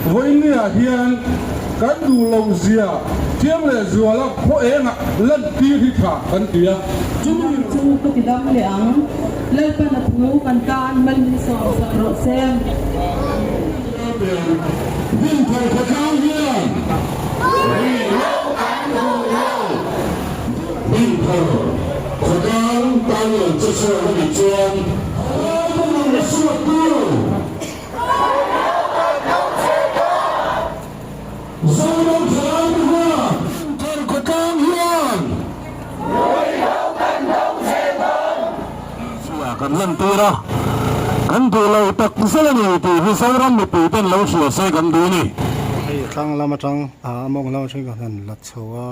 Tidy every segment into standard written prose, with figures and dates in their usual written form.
Vawinia hian kan duh loh zia chiang leh zuala khaw engah lan tir hi tha kan ti a. Chumi chu ka ti dam leh ang. Lalpan a thu kan tan mal min sawm sak rawh se. Dinthar khawtlang hian ri lo kan duh lo. Dinthar khawtlang tan lo che chhuak a nih chuan Lalpan a suat tur. Zoram thalai te hian Thar khawtlang hian Zia kan lan tir a, kan duh lo tak zet a ni tih hi Zoram mipui ten lo hria se kan duh a ni. Hei thlang lam atang a mawng lam atang kan han la chho a.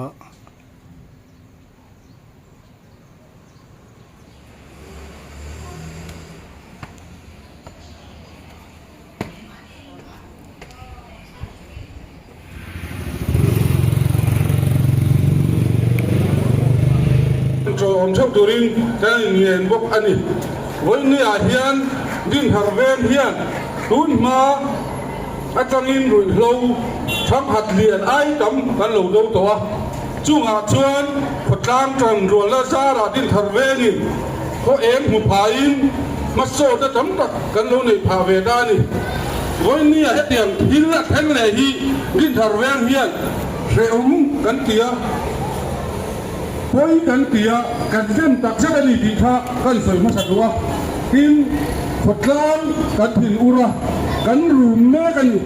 Control awm theuh turin kan inngen bawk a ni. Vawinia hian Dinhar veng hian tun hma atangin ruihhlo thangkhat lian ai tam kan lo do tawh a. Chungah chuan khawtlang tan rualna zarah Dinthar vengin khaw eng hmu phaiin hmasawtna tam tak kan lo neih phah ve ta a ni. Vawinia hetiang thil a thleng leh hi Dinthar veng hian hrehawm kan ti a, pawi kan ti a, kan zem tak zet a ni tih kha kan sawi hmasa duh a. Tin, khawtlang kan thin ur a, kan rum mek a ni.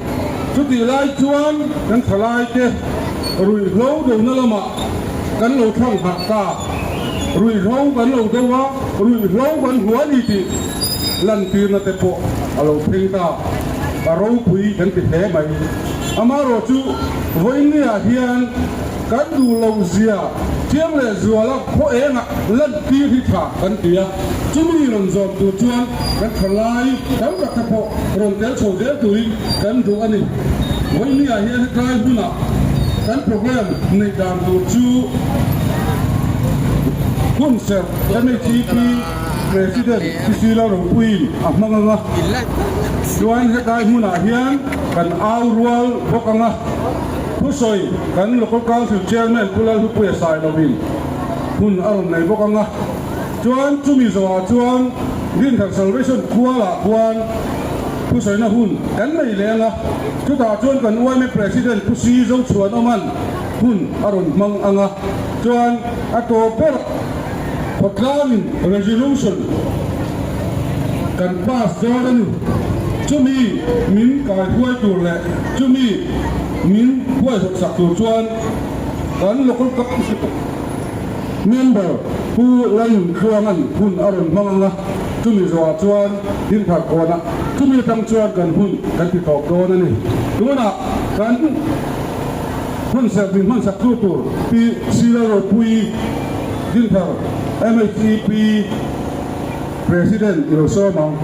Chutih lai chuan kan thalaite ruihhlo dona lamah kan lo thlang harh ta. Ruihhlo kan lo do a, ruihhlo kan hua ni tih lantirna te pawh a lo thleng ta. A ropui kan ti hle mai. Amaherawh chu vawiinniah hian kan duh loh zia thiam leh zuala khaw engah lantir hi tha kan ti a. Chumi rawn zawm tur chuan kan thalai tam tak te pawh rawn tel chho zel turin kan duh a ni. Vawiinniah hian hetlai hunah kan program neih dan tur chu hun serh MHEP President Sisila Ropuiin a hmang ang a, chuan hetlai hmunah hian kan au rual bawk ang a, thusawi kan Local Council Chairman Pu Lalhlupuia Sailoin hun a rawn nei bawk ang a. Chuan chumi zawhah chuan Dinthar Salvation khualah khuan thusawiina hun kan nei leh ang a, chutah chuan kan yma President Pu Si Zochhuanawma'n hun a rawn hmang ang a, chuan a tawp berah khawtlangin resolution kan pass dawn a ni. Chumi min kaihuai tur leh chumi min huaihawt sak tur chuan kan Local Council, Member Pu Lalnuntluanga'n hun a rawn hmang ang a, chumi zawhah chuan Dinthar kawnah chumi atang chuan kan hun kan ti tawp dawn a ni. Tunah kan hun serh min hmansak tu tur Pi Sila Ropui Dinthar MHEP President i lo sawm ang.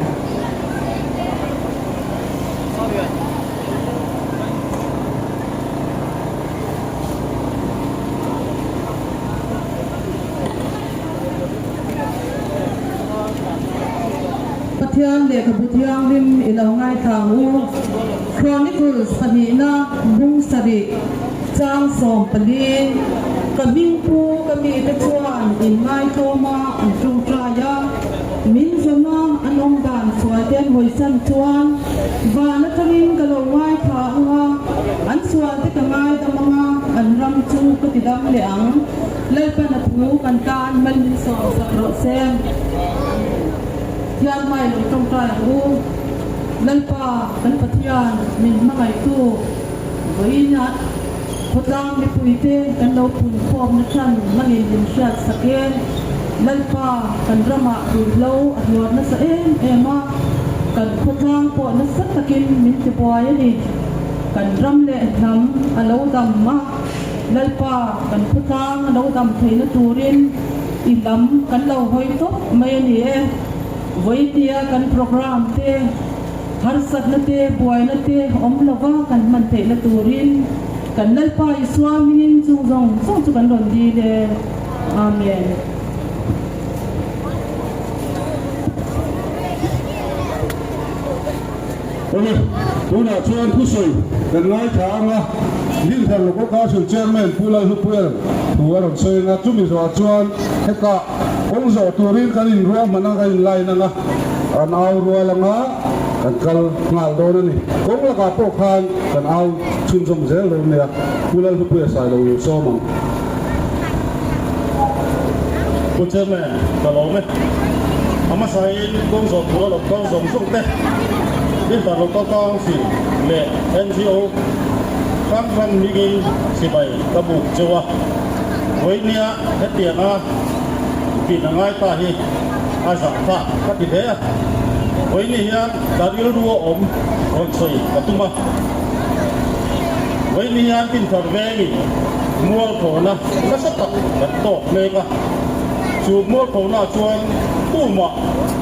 Pathian lehkhabu thianghlim i lo ngaithla ang u. Chronicles pahnihna bung sarih chang 14, Ka hmingpu ka mite chuan in ngaitlawma an tawngtai a, min zawna an awm dan sual te an hawisan chuan van atangin ka lo ngaithla ang a, an sual te ka ngaidam ang a, an ram chu ka ti dam leh ang. Lalpan a thu kan tan mal min sawm sak rawh se. Thian hmai lo tawngtai ang u. Lalpa kan Pathian min hmangaihtu vawiinah khawtlang mipuite kan lo phun khawmna chhan hmangin min hriat sak e. Lalpa kan ramah ruihhlo a hluar nasa em em a, kan khawtlang pawh nasa takin min tibuai a ni. Kan ram leh hnam a lo dam a, Lalpa kan khawtlang a lo dam theihna turin i lam kan lo hawi tawp mai a ni e. Vawitia kan program te, harsatna te, buaina te awm lova kan hman theihna turin kan Lalpa Isua hmingin chung zawng zawng chu kan rawn dil e. Amen. Awle, tunah chuan thusawi kan ngaithla ang a, Dinthar Local Council Chairman Pu Lalhlupuia'n thu a rawn sawi ang a, chumi zawhah chuan hetah kawng zawh turin kan inruahman a, kan inline ang a, kan au rual ang a, kan kal nghal dawn a ni. Kawng lakah pawh khan kan au chhunzawm zel dawn nia, Pu Lalhlupuia Sailo lo sawm ang. Pu Chairman, ka lawm e. A hmasain kawng zawh tura lo kal zawng zawng te, Dinhlar Local Council leh NGO hrang hrang hmingin sipai ka buk cheu a. Vawinia hetianga din a ngai ta hi a zah thlak ka ti hle a. Vawiini hian ka rilru a awm rawn sawi ka tum a. Vawiini hian Dinhlar vengin mualphona nasa tak kan tawk mek a, chu mualphona chuan tumah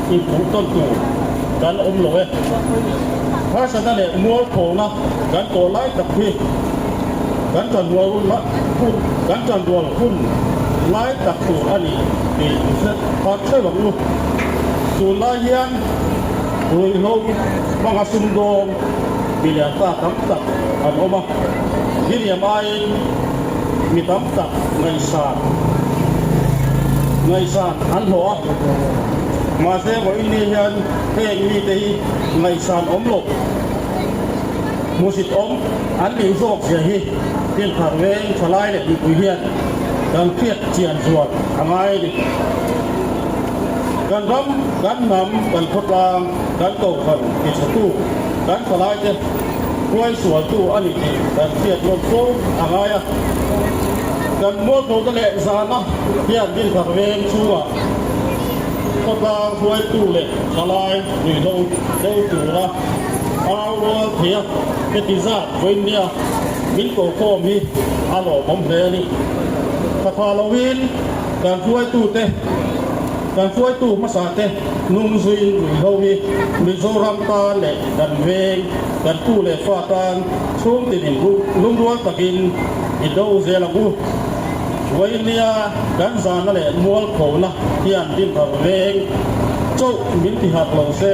inphuh tawn tur kan awm lo e. Harsatna leh mualphona kan tawh lai tak hi kan tanrual hun kan tanrual hun lai tak tur a ni tih i hre phak theuh ang u. Tunlai hian ruihhlo hmanga sumdawng milian ta tam tak an awm a, diriam aiin mi tam tak ngaihsan ngaihsan an hlawh a, mahse vawiin hian heng mite hi ngaihsan awm loh hmusit awm an nih zawk zia hi Dinthar veng thalai leh mipui hian kan hriat chian zual a ngai a ni. Kan ram, kan hnam, kan khawtlang, kan kohhran tichhetu, kan thalaite hruai sualtu a ni tih kan hriat lawm fo a ngai a. Kan mualphona leh zana hian Dinthar veng chhungah khawtlang hruaitu leh thalai ruihhlo deuh tura au rual thei a, heti zat vawinia min kokhawm hi a lawmawm hle a ni. Thla loin kan hruaitute, kan hruaitu hmasate nung zuiin ruihhlo hi Mizoram tan leh kan veng, kan pu leh fa tan chhung tinin lungrual takin i do zel ang u. Vawinia kan zana leh mualphona hian dinthar veng chauh min ti harh lo se,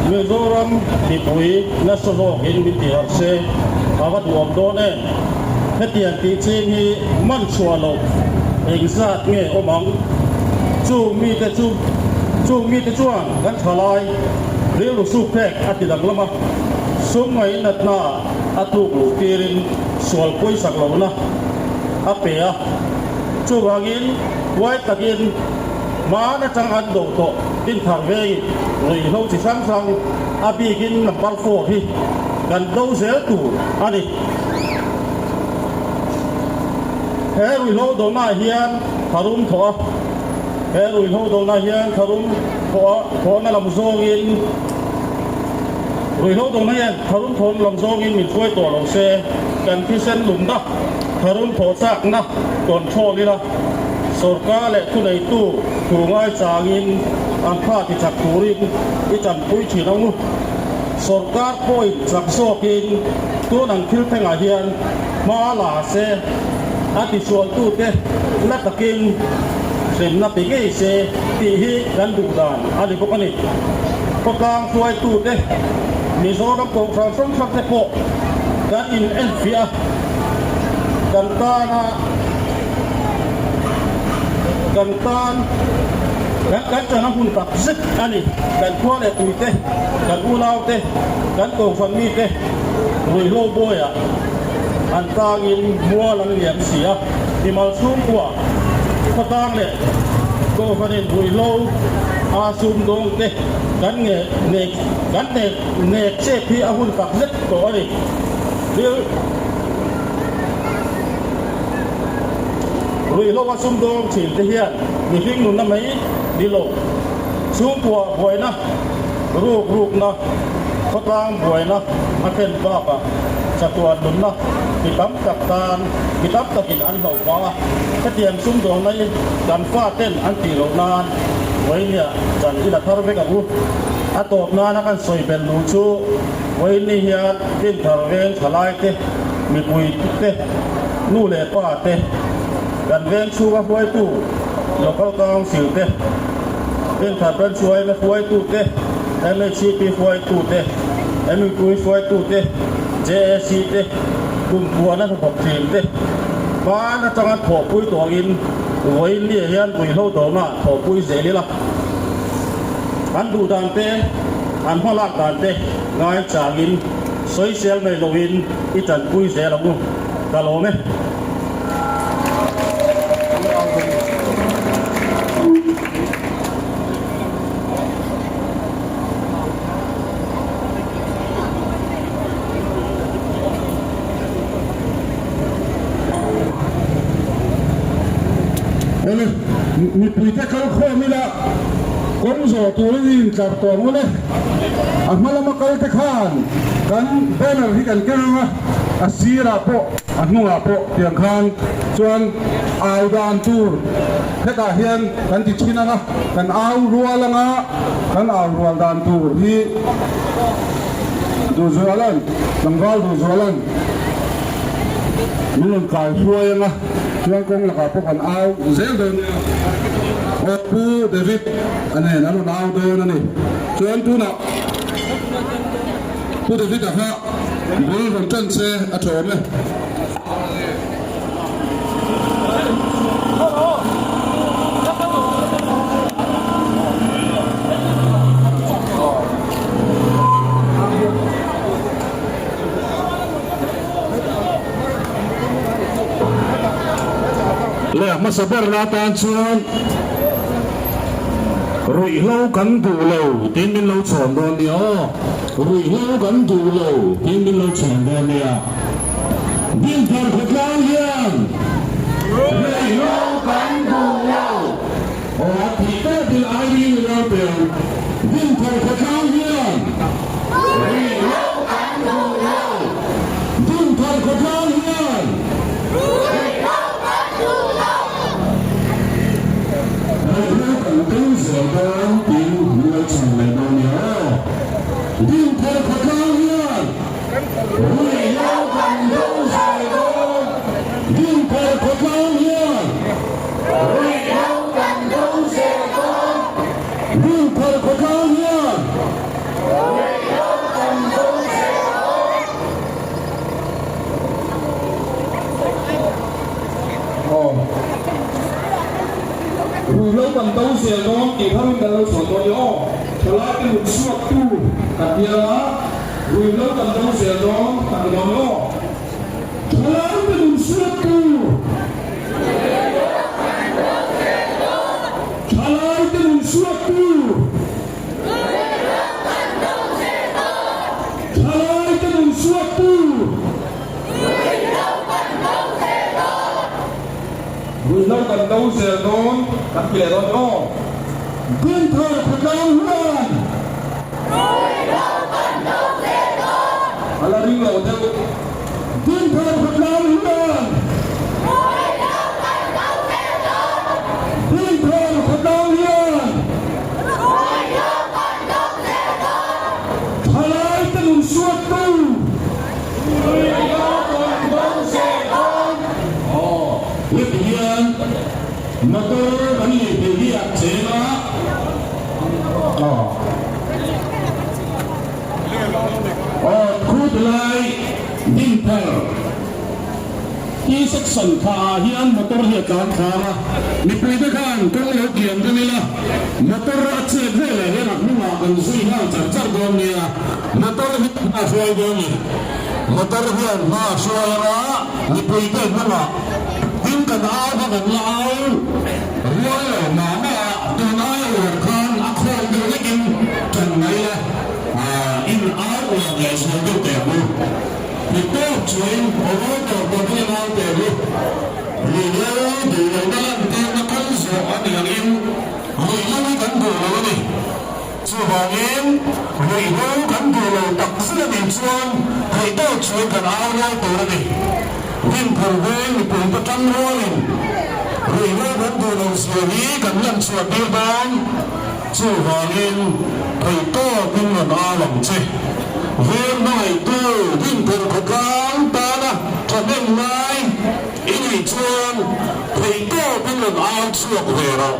Mizoram mipui nasa zawkin min ti harh se a va duhawm dawn em? Hetiang tih ching hi man chhuah loh engzat nge awm ang? Chung mite chu chung mite chuan kan thalai rilru suk phek a ti danglam a, sum ngainatna a tluk luh tirin sual pawisak lohna a pe a. Chuvangin huai takin hmaan atang an do tawh Dinthar vengin ruihhlo chi hrang hrang a bikin number four hi kan do zel tur a ni. He ruihhlo dona hian tharum thawh a, he ruihhlo dona hian tharum thawh a, thawhna lam zawngin ruihhlo dona hian tharum thawhna lam zawngin min hruai tawh lo se, kan thisen lumna tharum thawh chakna control ila, sorkar leh thuneitu thu ngaichangin an tha ti chak turin i tanpui thin ang u. Sorkar pawhin chak zawkin tun ang thil thlengah hian hma la se, a tisualtute la takin hremna pe ngei se tih hi kan duh dan a ni bawk a ni. Khawtlang hruaitute, Mizoram kohhran hrang hrangte pawh kan in enfiah a, kan tana kan tan kan kan tana hun tak zet a ni. Kan khua leh tuite, kan unaute, kan kohhran mite ruihhlo bawiah an tangin mual an liam si a, mimal chhungkua khawtlang leh kohhranin ruihhlo a sumdawngte kan nge nek kan nek nek chep hi a hun tak zet tawh a ni. Thil Ruihhlo a sumdawng thin te hian mihring nunna mai ni lo, chhungkua buaina, ruk rukna, khawtlang buaina a thlen bakah chatuan nunna mi tam tak tan mi tam takin an hlauh phah a. Hetiang sumdawnna hi kan fa ten an tih loh nan vawinia chan i la thar vek ang u. A tawp nana kan sawi belh luh chu vawiin hian Dinthar veng thalai te, mipui te, nu leh pa te, kan veng chhunga hruaitu Local Council te, Dinthar Branch hruaina hruaitu te, MHCP hruaitu te. Mipui hruaitute, JAC te, kumpuana hnathawk thin te hmaan atanga thawhpui tawh angin vawiin ni ah hian ruihhlo dawhna ah thawhpui zel ila. An duh dan te, an hmalak dan te ngaichangin sawisel mai loin i tanpui zel ang u. Ka lawm e. Awle, mipuite kal khawm ila kawng zawh turin i intlar tawh ang awle. A hma lama kal te khan kan banner hi kan keng ang a, a sirah pawh a hnungah pawh tiang khan chuan au dan tur hetah hian kan ti thin ang a, kan au rual ang a, kan au rual dan tur hi Duhzuala'n, tlangval Duhzuala'n min rawn kai hruai ang a, chuan kawng lakah pawh kan au zel dawn nia. Aw Pu David a nen an rawn au dawn a ni. Chuan tunah Pu David-a kha bul rawn ṭan se a ṭha awm e. Leh a hmasa berna atan chuan ruihhlo kan duh lo tiin min lo chhawn dawn nia aw, ruihhlo kan duh lo tiin min lo chhawn dawn nia. Dinthar khawtlang hian ruihhlo kan duh lo. Aw a tih tawp in ID ni lo pe ang. Dinthar khawtlang hian ruihhlo kan duh lo. Dinthar khawtlang hian ruihhlo kan duh lo. Ruihhlo kan keng zel dawn tiin min lo chhan leh dawn nia aw. Dinthar khawtlang hian. Ruihhlo kan do zel dawn. Dinthar khawtlang hian ruihhlo kan do zel dawn. Dinthar khawtlang hian ruihhlo kan do zel dawn. Aw. Ruihhlo kan do zel dawn tih tharin kan lo chhuah dawn nia aw. Thalaite nun chhuaktu kan bial a. Ruihhlo kan do zel dawn kan ti dawn aw. Thalai te nun hriattu. Thalai te nun hriattu. Thalai te nun hriattu. Ruihhlo kan do zel dawn kan ti leh dawn aw. Dinthar khawtlang huan. A la ring lo deuh. Dinthar khawtlang hian. Dinthar khawtlang hian. Thalai te nun suattu. Aw, heti hian motor kan lirthei hi a cheng a. Aw. Aw, Khutlai Dinthar T-section kha ah hian motor hi a tlan thlang a, mipuite khan kawng lo kiam dawn ila, motor a chet velah hian a hnungah kan zui nghal char char dawn nia, motor hi hma a hruai dawn ni, motor hian hma a hruai anga mipuite hnungah tin kan au kha kan la au rual lo mah mah a, tun aia uar khan a khawm deuh hlekin ṭan mai ila. In au uar leh zual deuh teh ang u. Ti tawp chuan awrawl tawh pawh hi nau teh ang u. Ruihhlo duh lohna lantirna kal zawh a nih angin ruihhlo hi kan duh lo a ni. Chuvangin ruihhlo kan duh lo tak zet a nih chuan theih tawp chuan kan au rual tur a ni. Dinphur veng mipuite tang rualin ruihhlo kan duh lo zia hi kan lanchhuah tir dawn. Chuvangin, theihtawpin rawn au ang che. Veng hmangaihtu dinthar khawtlang tana thahnem ngai i nih chuan theihtawpin rawn au chhuak ve rawh.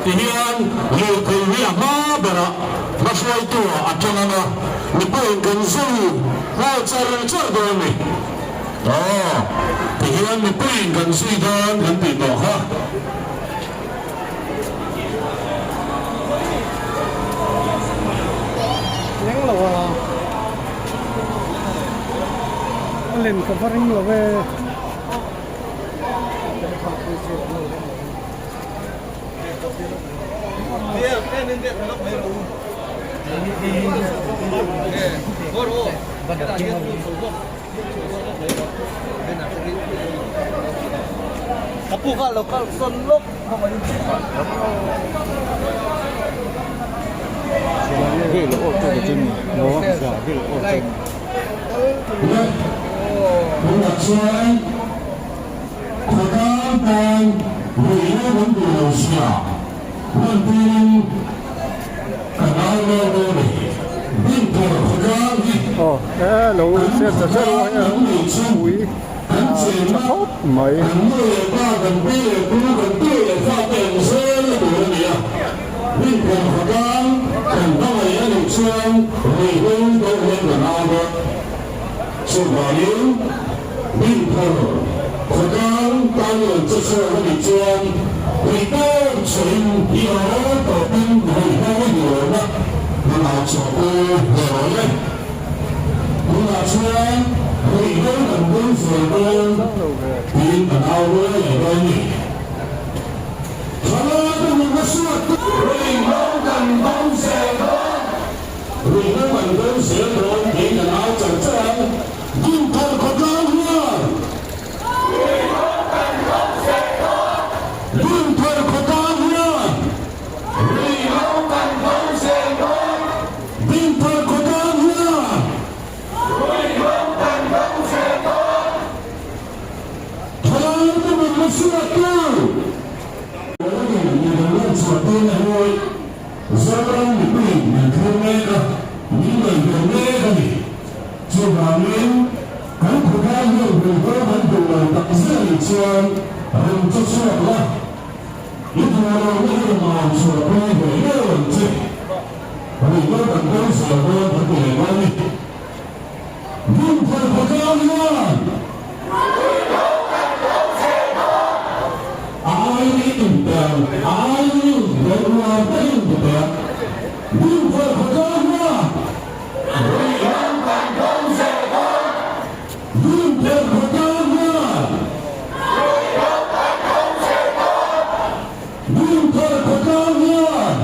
Tihian lirthei hi a hma berah hmahruaitu ah a tang ang a, mipuiin kan zui nghal char char dawn a ni. Aw, tihian mipuiin kan zui dawn kan tih tawh kha. Leng lo a, a len ka va ring lo e. Tunah chuan khawtlang tan ruihhlo kan duh lo sia hman turin ka nau lo dawn a ni. Dinthar khawtlang hi kan khawtlang kan nih chu kan chenna kan nu leh pa kan pi leh pu kan tu leh fa te ang zel na tur a ni a. Dinthar khawtlang kan hmangaih a nih chuan ruihhlo deuh hian ka nau bawk. Chuvangin, Dinthar khawtlang tan rawn che chhuak a nih chuan Return chhuahin i awm tawpin ruihhlo a duhawm a, hmanah chhuahpui ve rawh le. Tunah chuan ruihhlo kan bul fel dawn tiin kan au rual leh dawn a ni. Thalai te hun hmasuat tu. Ruihhlo kan bo zel dawn. Ruihhlo kan bo zel dawn tiin kan au char char ang. Dinthar khawtlang hian. Ruihhlo kan bo zel dawn. Dinthar khawtlang hian. Ruihhlo kan bo zel dawn. Dinthar khawtlang hian. Ruihhlo kan bo zel dawn. Thalai te min la hriat tu. Kawngin midang lan chhuah tir na hi Zoram mipuiin min thlir mek a, min ngaihtuah mek a ni. Chuvangin kan khawtlai hian ruihhlo kan duh lo tak zet a nih chuan rem che chhuak la, i duh lo na hi rawn au chhuah pui ve ngei ang che. Ruihhlo kan bo zel dawn kan ti leh dawn a ni. Dinthar khawtlang hian Aiin tel, aiin tel uar takin ti teh. Dinthar khawtlang hian Dinthar khawtlang hian Dinthar khawtlang hian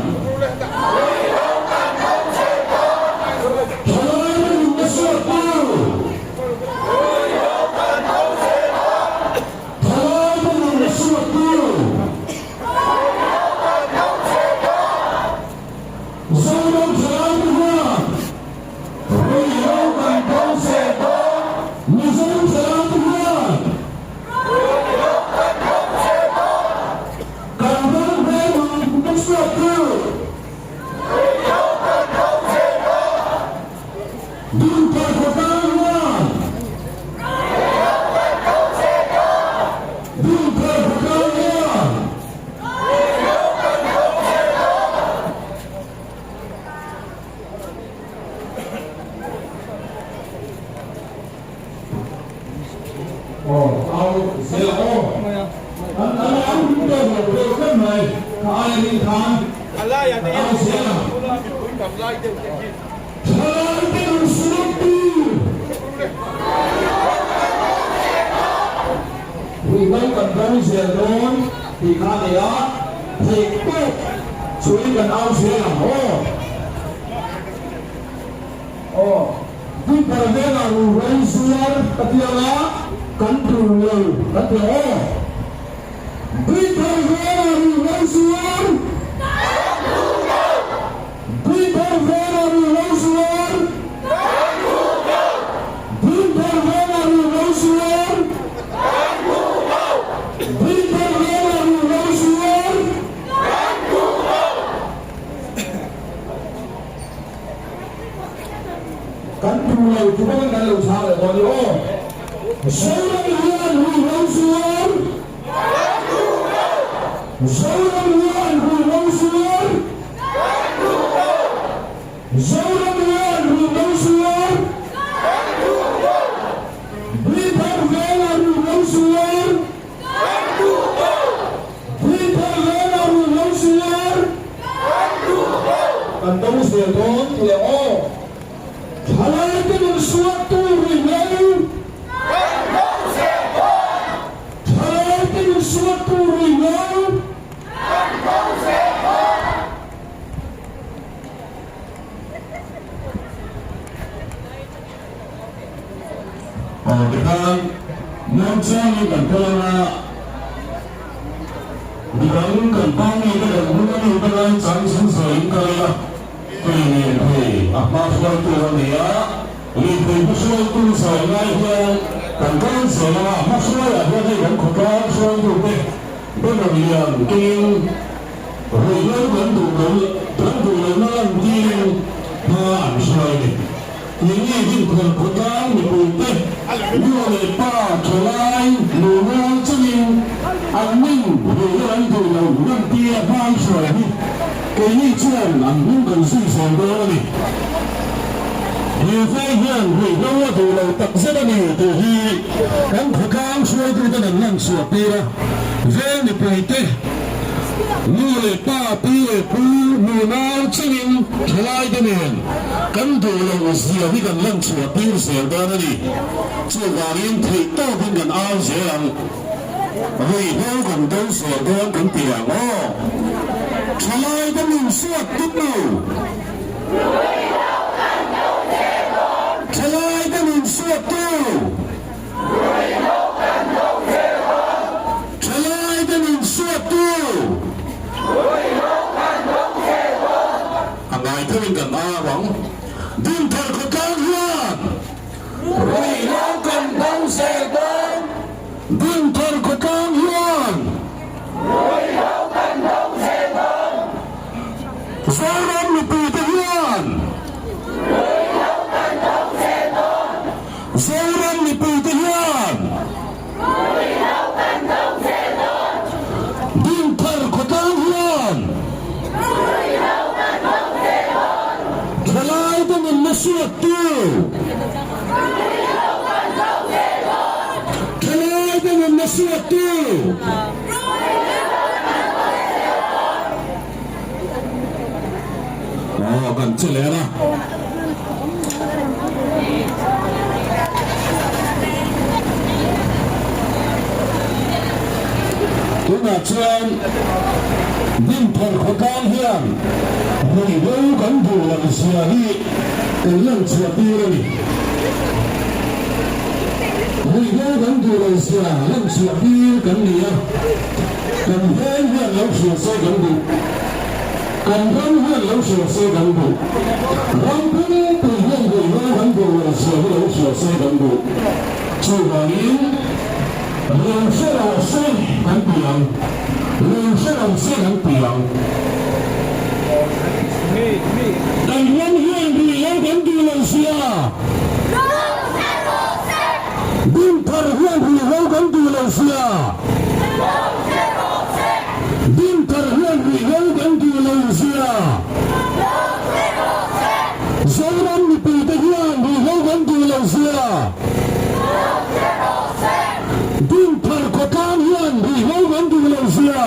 Thalai na nun na suat tu. Thalai na nun na suat tu. Zoram thalai te hian ruihhlo kan do zel dawn. Mizo thalai te hian Kan ram hmel nun na suat tu. Dinthar khawtlang hian Dinthar khawtlang hian Aw au zel aw an an au deuh lo deuh tlat mai kha ai anih khan an au zel ang. Thalai te kan suam tur. Ruihhlo kan bo zel dawn tih kha a ni a, theih tawp chuin kan au zel ang aw. Aw, Dinthar vengah ruihhlo zuar ka ti ang a, kan tur lo kan ti ang aw. Dinthar vengah ruihhlo zuar. Kan tur lo. Dinthar vengah ruihhlo zuar. Kan tur lo. Dinthar vengah ruihhlo zuar. Kan tur lo. Dinthar vengah ruihhlo zuar. Kan tur lo. Kan duh lo chu bawkin kan lo chhang leh dawn ni aw. Zoram hian ruihhlo zuar. Zoram hian ruihhlo zuar. Kan do zel dawn ti leh aw. Thalaite nun suattu ruihhlo. Kan do zel dawn. Thalaite nun suattu ruihhlo. Kan do zel dawn. Aw tikhan muangchangin kan kal anga midang kan hma mi te kan bula mi te lai chang chung zawhin kal ila tui lirthei a hma hruaitu a ni a, lirthei hma hruaitu sawi lai hian kan kal zel anga a hma hruaiah hian hei kan khawtlang hruaitu te banner lian kengin Ruihhlo kan duh lo kan duh lohna lantirin hma an hruai ni. Keini Dinthar khawtlang mipuite nu leh pa thalai nunau chungin an ning ruihhlo an duh lo lantia hma an hruai hi keini chuan an hnung kan zui zel dawn a ni. He vai hian ruihhlo a duh lo takzet a ni tih hi kan khawtlang hruaituten an lanchhuah tir a, veng mipuite, Nu leh pa, pi leh pu, nunau chungin thalaite nen kan duh loh zia hi kan lanchhuah tir zel dawn a ni. Chuvangin theih tawkin kan au zel ang. Ruihhlo kan do zel dawn kan ti ang aw. Thalaite min suat tum lo. Ruihhlo kan do zel dawn. Thalaite min suat tu. Ruihhlo kan do zel dawn. Thalaite nun suattu. Ruihhlo kan do zel dawn. A ngai theuhin kan au ang. Dinthar khawtlang hian. Ruihhlo kan do zel dawn. Dinthar khawtlang hian. Ruihhlo kan do zel dawn. Zoram mipuite hian. Ruihhlo kan do zel dawn. Zoram mipuite hian Ruihhlo kan do zel dawn. Dinthar khawtlang hian Ruihhlo kan do zel dawn. Thalaite nunna suattu Ruihhlo kan do zel dawn. Thalaite nunna suattu Ruihhlo kan do zel dawn. Aw kan che leh a. Tunah chuan Dinthar khawtlang hian ruihhlo kan duh loh zia hi kan lanchhuah tir a ni. Ruihhlo kan duh loh zia lanchhuah tir kan ni a, kan veng hian lo hria se kan duh. Kan ram hian lo hria se kan duh. Ram pumpuii hian ruihhlo kan duh lo zia hi lo hria se kan duh. Chuvangin lo hre lo se kan ti ang. Lo hre lo se kan ti ang. Kan ram hian ruihhlo kan duh lo zia. Dinthar hian ruihhlo kan duh lo zia. Dinthar hian ruihhlo kan duh lo zia. Zoram mipuite hian ruihhlo kan duh lo zia. Dinthar khawtlang hian ruihhlo kan duh lo zia.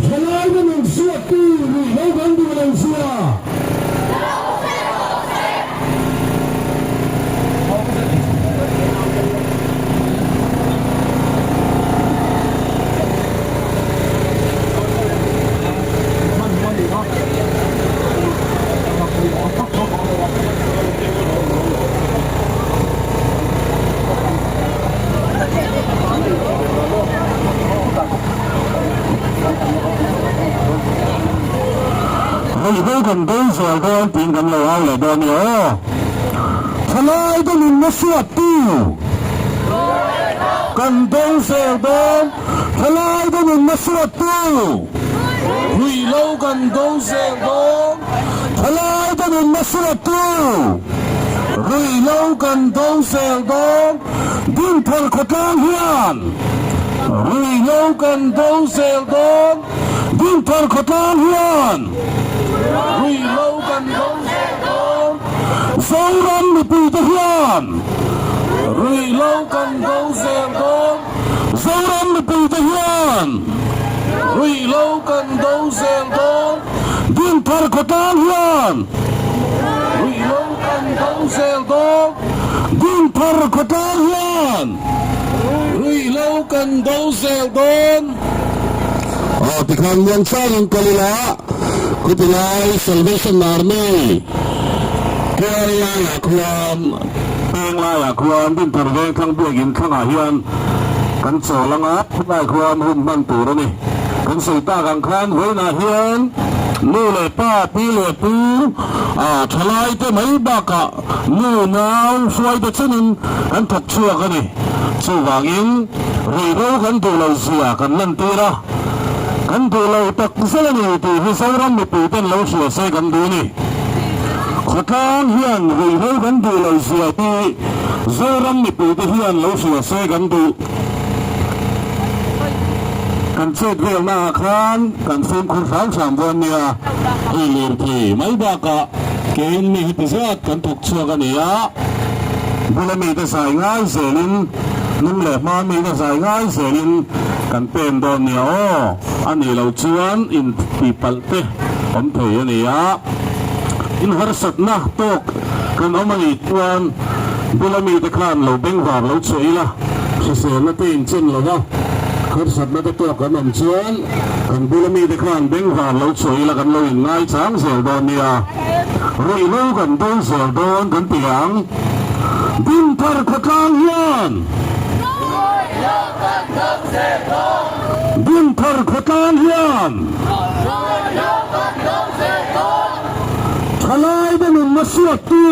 Zalaina nun suattu ruihhlo kan duh lo zia. Ruihhlo kan bo zual dawn tiin kan lo au leh dawn nia aw. Thalai te nunna suattu kan bo zel dawn. Thalai te nunna suattu ruihhlo kan bo zel dawn. Thalai te nunna suattu ruihhlo kan bo zel dawn. Dinthar khawtlang hian ruihhlo kan bo zel dawn. Dinthar khawtlang hian ruihhlo kan do zel dawn. Zoram mipuite hian ruihhlo kan do zel dawn. Zoram mipuite hian ruihhlo kan do zel dawn. Dinthar khawtlang hian ruihhlo kan do zel dawn. Dinthar khawtlang hian ruihhlo kan do zel dawn. Aw tikhan muangchang in kal ila khutilai Salvation Army kual laiah khuan peng laiah khuan Dinthar Vengthlang biakin thlangah hian kan chawl anga khulai khuan hun hman tur a ni. Kan sawi tak ang khan vawiinah hian nu leh pa, pi leh pu, ah thalai te mai bakah nu nau hruai te chenin kan thawk chhuak a ni. Chuvangin ruihhlo kan duh lo zia kan lantir a, kan duh lo tak zel a ni tih hi Zoram mipui ten lo hria se kan duh a ni. Khawtlang hian ruihhlo kan duh lo zia hi Zoram mipui te hian lo hria se kan duh. Kan chet velna ah khan kan fimkhur hram hram dawn nia, hei lirthei mai bakah kein mi heti zat kan thawk chhuak a ni a, bula mite zai ngai zelin hnung leh hma mite zai ngai zelin kan pen dawn nia aw, a nih loh chuan intihpalh te awm thei a ni a, inharsatna tawk kan awm a nih chuan bula mite khan lo bengvar lo chhuah ila. Hriselna te inchen lo va, harsatna te tawk kan awm chuan kan bula mite khan bengvar lo chhuah ila kan lo inngai chang zel dawn nia. Ruihhlo kan do zel dawn kan ti ang. Dinthar khawtlang hian. Ruihhlo kan do zel dawn. Dinthar khawtlang hian. Ruihhlo kan do zel dawn. Thalai te nunna suattu.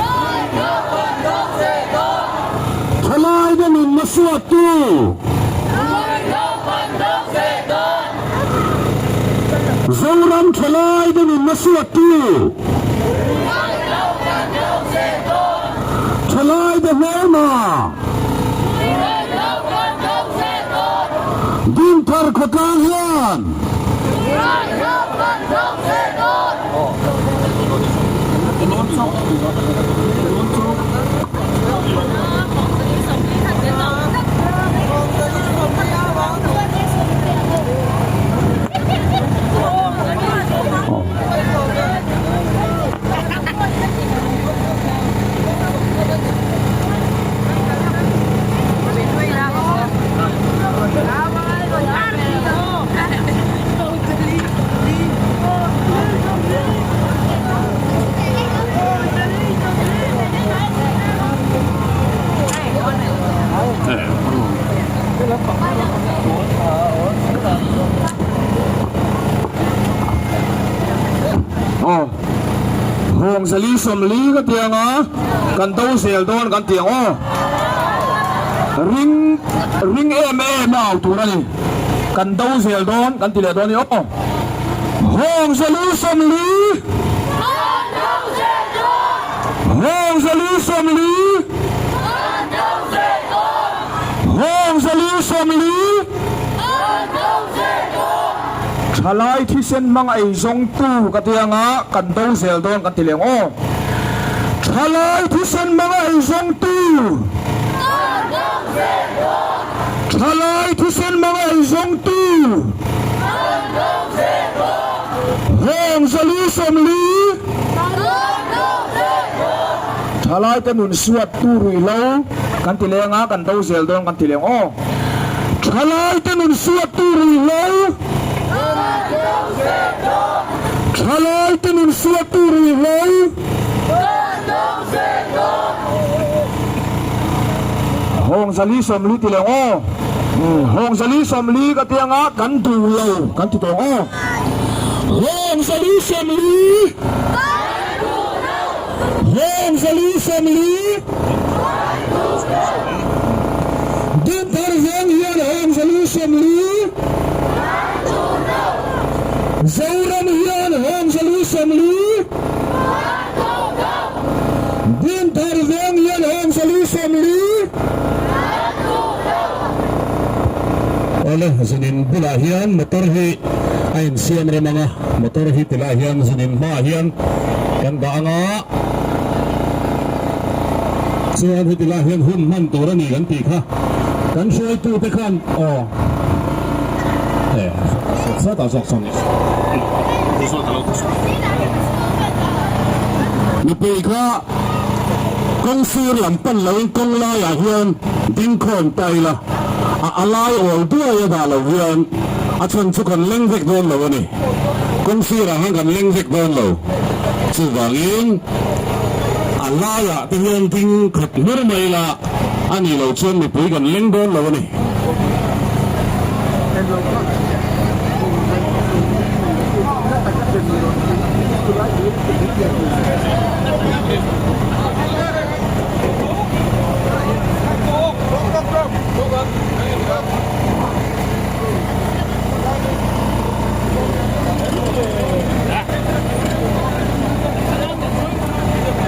Ruihhlo kan do zel dawn. Thalai te nunna suattu. Ruihhlo kan do zel dawn. Zoram thalai te nunna suattu. Ruihhlo kan do zel dawn. Thalai te hmelma. Ruihhlo kan do zel dawn. Dinthar khawtlang hian. Ruihhlo kan do zel dawn. Aw Hawngzali 40 ka ti anga kan do zel dawn kan ti ang aw ring ring em em a au tur a ni kan do zel dawn kan ti leh dawn a ni aw Hawngzali 40 Hawngzali 40 Hawngzali 40 Thalai thisen hmang ei zawngtu ka ti anga kan do zel dawn kan ti leh ang aw. Thalai thisen hmang ei zawngtu. Thalai thisen hmang ei zawngtu. Hawngzali 40. Thalai te nun suat tu ruihhlo kan ti leng a kan do zel dawn kan ti leng aw. Thalai te nun suat tu ruihhlo. Thalai te nun suat tu ruihhlo. Hawngzali 40 ti leng aw. Hawngzali 40 ka ti anga kan duh lo kan ti tawh ang aw. Hawngzali 40. Hawngzali 40. Dinthar veng hian Hawngzali 40. Zoram hian Hawngzali 40. Dinthar veng hian Hawngzali 40. Awle, zunin bulah hian motor hi a insiam rem ang a, motor hi tilai hian zunin hmaah hian kan dah ang a, chuan heti lai hian hun hman tur a ni kan tih kha kan hruaitute khan aw. Sawtah zawk sawn Mipui kha kawng sir lam pan loin kawng laiah hian ding khawm ta ila, a a lai awl duai a dah loh hian a chhan chu kan leng vek dawn lo a ni. Kawng sirah hian kan leng vek dawn lo. Chuvangin a laiah te hian ding khat hmur mai ila a nih loh chuan mipui kan leng dawn lo a ni.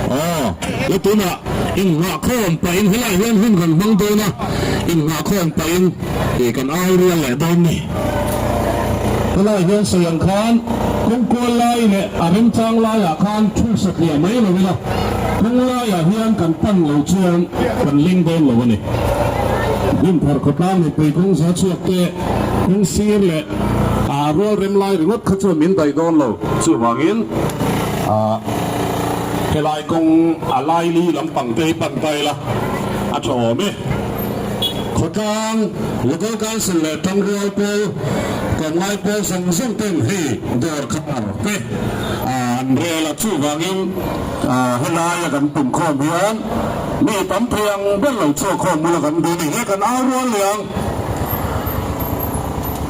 Aw, le tunah innghahkhawm pahin helaiah hian hun kan hmang dawn a, innghahkhawm pahin ih kan au rual leh dawn ni. Helaiah hian sawi ang khan kawng kual lai leh a remchang laiah khan thu satliah mai lo ila, kawng laiah hian kan pan lo chuan kan leng dawn lo a ni. Dinthar khawtlang mipui kawng za chhuak te kawng sir leh ah rual rem lai ringawt kha chuan min daih dawn lo. Chuvangin ah helai kawng a laili lampang te hi pan ta ila a tha awm e. Khawtlang Local Council leh Tangrual pawl tlawmngai pawl zawng zawng ten hei dawr khar te an rel a, chuvangin helaia kan pumkhawm hian mi tam thei ang ber lo chhuakkhawm bula kan duh a ni. He kan au rual leh ang.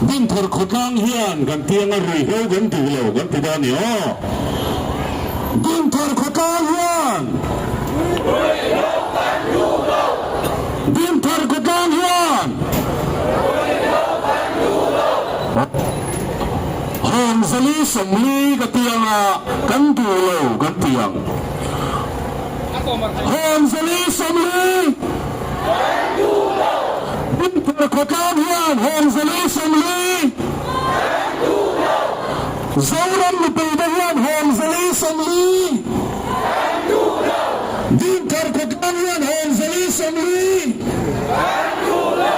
Dinthar khawtlang hian kan tianga ruihhlo kan duh lo kan ti dawn a ni aw. Dinthar khawtlang hian Ruihhlo kan duh lo. Dinthar khawtlang hian Ruihhlo kan duh lo. Hawngzali 40 ka tianga kan duh lo kan ti ang. Hawngzali 40 Kan duh lo. Dinthar khawtlang hian Hawngzali 40 Kan duh lo. Zoram mipuite hian Hawngzali 40 Kan duh lo. Dinthar khawtlang hian Hawngzali 40 Kan duh lo.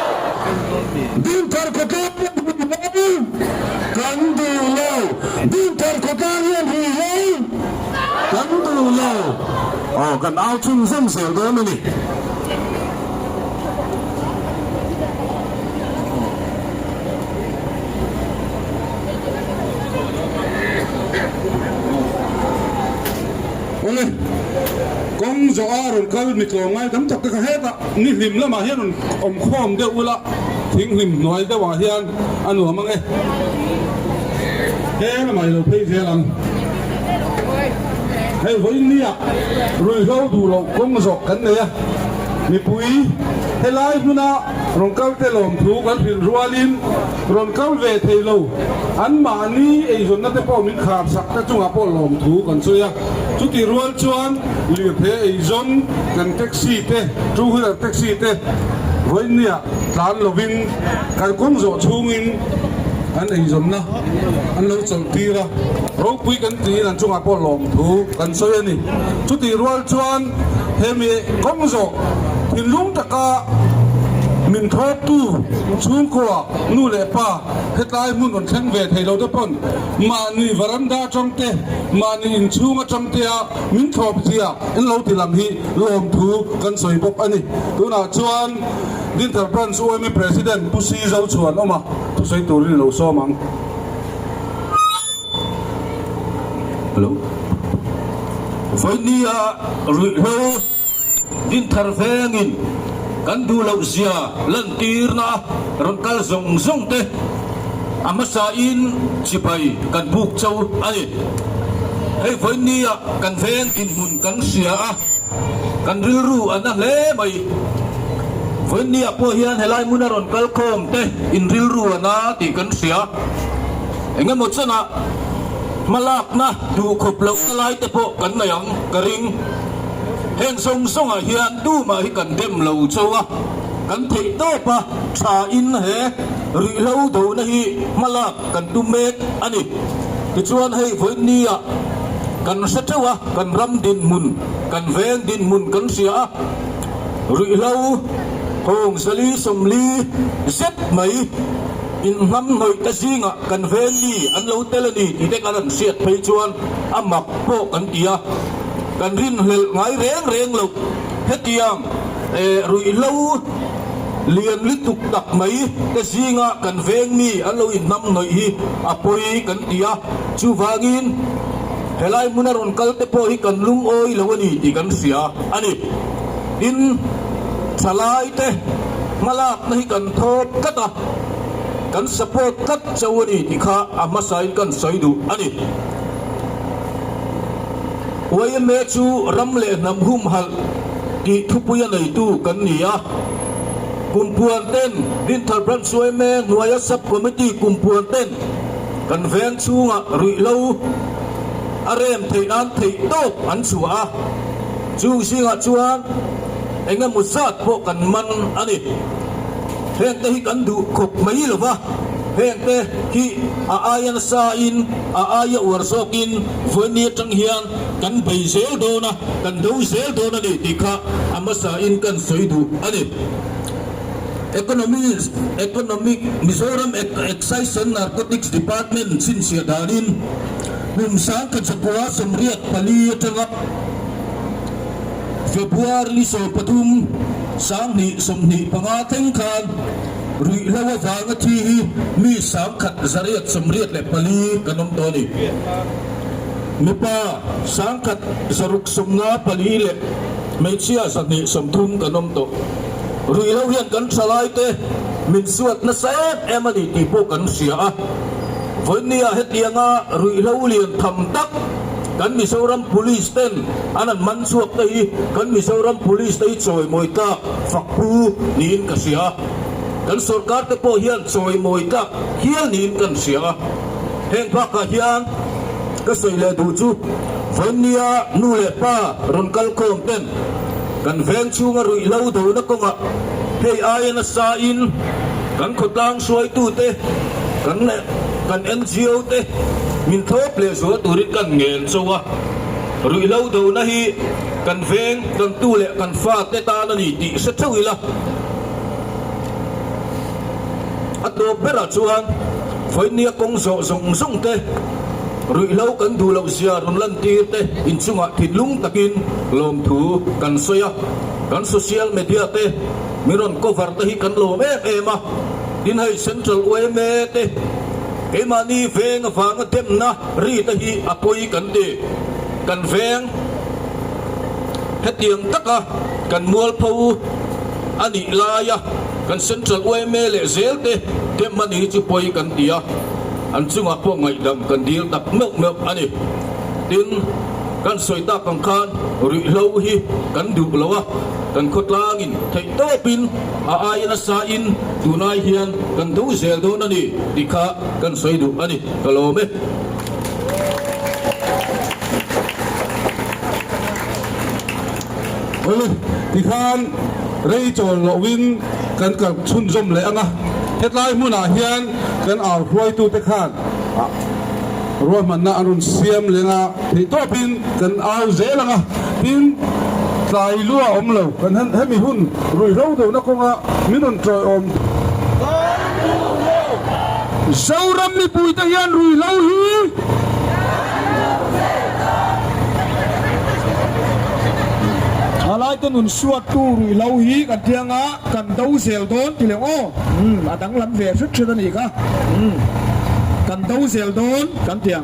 Dinthar khawtlang hian ruihhlo kan duh lo. Dinthar khawtlang hian ruihhlo kan duh lo. Aw kan au chhunzawm zel dawn a ni. Awle, kawng zawh a rawn kal mi tlawmngai tam tak te kha hetah ni hlim lamah hian rawn awm khawm deuh ula, thing hlim hnuai deuhah hian a nuam ang e. He lamah i lo phei zel ang. Hei vawiin nia ruihhlo duh loh kawng zawh kan nei a, mipui helai hmuna rawn kal te lawmthu kan hrilh rualin rawn kal ve thei lo anmahni eizawnna te pawh min khar sak te chungah pawh lawmthu kan sawi a, chutih rual chuan lirthei eizawn kan taxi te, two wheeler taxi te vawiin nia tlan lovin kan kawng zawh chhungin an eizawnna an lo chawlh tir a, ropui kan tiin an chungah pawh lawmthu kan sawi a ni. Chutih rual chuan hemi kawng zawh thinlung taka min thawktu chhungkua nu leh pa hetlai hmun rawn thleng ve thei lo te pawn mahni varanda atang te, mahni inchhung atang te a min thlawp zia in lo ti lam hi lawmthu kan sawi bawk a ni. Tunah chuan Dinthar Branch UMA President Pu Si Zochhuan awm a, thusawi turin i lo sawm ang. Hello. Vawinia ruihhlo dinthar vengin kan duh loh zia lantirna rawn kal zawng zawng te a hmasain chibai kan buk cho a ni. Hei vawinia kan veng dinhmun kan hria a, kan rilru a na hle mai. Vawinia pawh hian helai hmuna rawn kal khawm te in rilru a na tih kan hria. Engemaw chanah hmalakna duh khawp lohna lai te pawh kan nei ang ka ring. Heng zawng zawngah hian tumah hi kan dem lo cho a, kan theih tawp a tha in he ruihhlo dona hi hmalak kan tum mek a ni. Tichuan hei vawinia kan hre teuh a, kan ram dinhmun, kan veng dinhmun kan hria a, ruihhlo hawng 440 zet mai. Inhnamhnawih te zingah kan veng mi an lo tel a ni tih te kan han hriat phei chuan a mak pawh kan ti a, kan rinhlelh ngai reng reng loh. Hetiang ruihhlo lian lutuk tak mai te zinga kan veng mi an lo inhnamhnawih hi a pawi kan ti a, chuvangin helai hmuna rawn kal te pawh hi kan lungawi lo a ni tih kan hria a ni. Tin, thalai te hmalakna hi kan thawp tlat a, kan support tlat chauh a ni tih kha a hmasain kan sawi duh a ni. Yma chu ram leh hnam humhalh tih thupui a neitu kan ni a. Kumpuan ten Dinthar Branch yma hnuaia Sub Committee kumpuan ten kan veng chhungah ruihhlo a rem theih nan theih tawp an chhuah a. Chung zingah chuan eng emaw zat pawh kan man a ni. Hengte hi kan duh khawp mai lo va, hengte hi a aia nasain, a aia uar zawkin vawiin atang hian kan bei zel dawn a, kan do zel dawn a ni tih kha a hmasain kan sawi duh a ni. Economy, Economic, Mizoram Excise and Narcotics Department chhinchhiah danin kum 1984 atanga February ni 13, 2025 thleng khan ruihhlo avanga thi hi mi 1184 kan awm tawh a ni. Mipa 1654 leh hmeichhia 230 kan awm tawh. Ruihhlo hian kan thalaite min suat nasa em em a ni tih pawh kan hria a. Vawinia hetianga ruihhlo lian tham tak Kan Mizoram Police ten an han man chhuak te hi kan Mizoram Police te hi chawimawi tlak fak pu niin ka hria a. Kan sorkar te pawh hian chawimawi tlak hial niin kan hria a. Heng bakah hian ka sawi leh duh chu Vawinia nu leh pa rawn kal khawm ten kan veng chhunga ruihhlo dona kawngah hei aia nasa in kan khawtlang hruaitute kan kan NGO te min thlawp leh zual turin kan ngen chauh a, ruihhlo dona hi kan veng, kan tu leh kan fa te tan a ni tih hre theuh ila. A tawp berah chuan vawinia kawng zawh zawng zawng te, ruihhlo kan duh loh zia rawn lantir te inchungah thinlung takin lawmthu kan sawi a, kan social media te min rawn cover te hi kan lawm em em a. Tin hei Central yma te keimahni veng avanga demna ri te hi a pawi kan ti. Kan veng hetiang taka kan mualpho a nih laia kan Central yma leh zel te dem a ni hi chu pawi kan ti a, an chungah pawh ngaihdam kan dil tak meuh meuh a ni. Tin kan sawi tak ang khan ruihhlo hi kan duh lo a, kan khawtlangin theih tawpin A aia nasa in tunai hian kan do zel dawn a ni tih kha kan sawi duh a ni. Ka lawm e. Awle, tikhan rei chawl lohin kan kal chhunzawm leh ang a, hetlai hmunah hian kan au hruaitute khan Ruahmanna an rawn siam leng a, theihtawpin kan au zel ang a, tin tlai lu a awm lo. Kan hemi hun ruihhlo deuhna kawnga min rawn tawiawm. Zoram mipuite hian ruihhlo hi. Thalaite nun suattu ruihhlo hi kan tiang a. Kan do zel dawn ti leh aw. Umm a danglam ve hret hret a nih kha. Umm kan do zel dawn kan ti ang.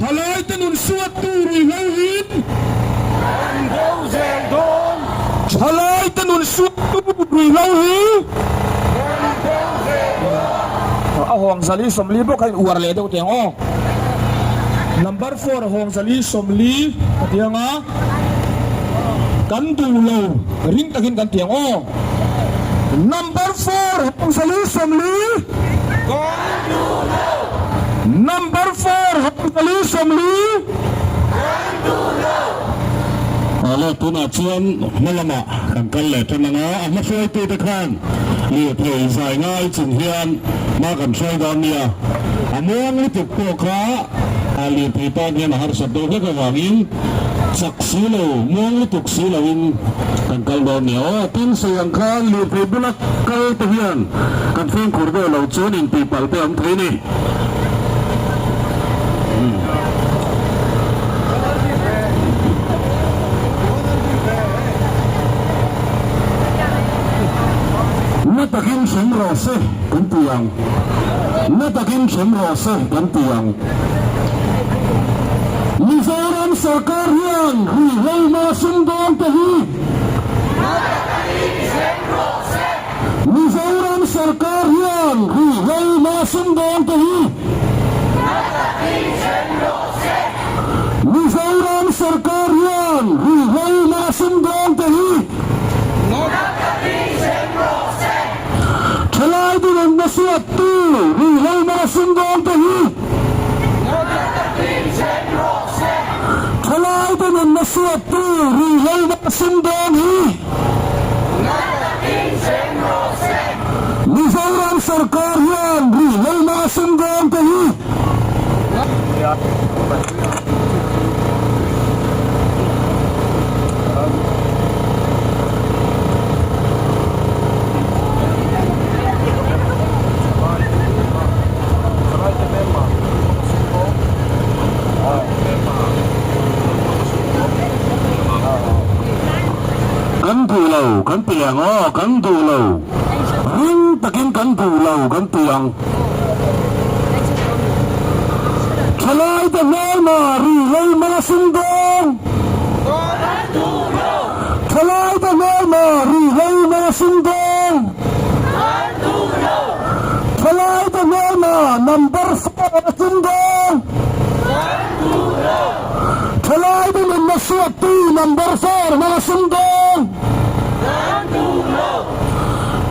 Thalai te nun suat tu ruihhlo in. Kan do zel dawn. Thalai te nun suat tu ruihhlo hi. Kan do zel dawn. A hawng zali 40 bawk kha in uar leh deuh teh ang aw. Number four a hawng zali 40 ka ti ang a. Kan duh lo ring takin kan ti ang aw. Number four Hawngzali 40. Kan duh lo. Number four Hawngzali 40. Kan duh lo. Awle tunah chuan hma lamah kan kal leh tan ang a, a hma hruaitute khan lirthei zai ngai chung hian hma kan hruai dawn nia. A muang lutuk pawh kha a lirthei tan hian a harsat deuh hlek avangin. Chak si lo, muang lutuk si loin kan kal dawn nia aw. Tin, sawi ang khan lirthei bula kal te hian kan fimkhur deuh lo chuan intihpalh te awm thei ni. Na takin hrem rawh se kan ti ang. Na takin hrem rawh se kan ti ang. Mizoram sorkar hian ruihhlo sumdawng te hi Na takin hrem rawh se. Mizoram sorkar hian ruihhlo sumdawng te hi Na takin hrem rawh se. Mizoram sorkar hian ruihhlo sumdawng te hi Na takin hrem rawh se. Thalai dinawmna suattu ruihhlo sumdawng te hi Na takin hrem rawh se. Thalai dinawmna suattu ruihhlo sumdawng hi Na takin hrem rawh se. Mizoram sorkar hian ruihhlo sumdawng te hi. Kan duh lo kan ti ang aw, kan duh lo. Ring takin kan duh lo kan ti ang. Thalai te hmelma ri leima sumdawng. Thalai te hmelma ri leima sumdawng. Thalai te hmelma number 4 sumdawng. Thalai te nunna suattu number 4 hmanga sumdawng.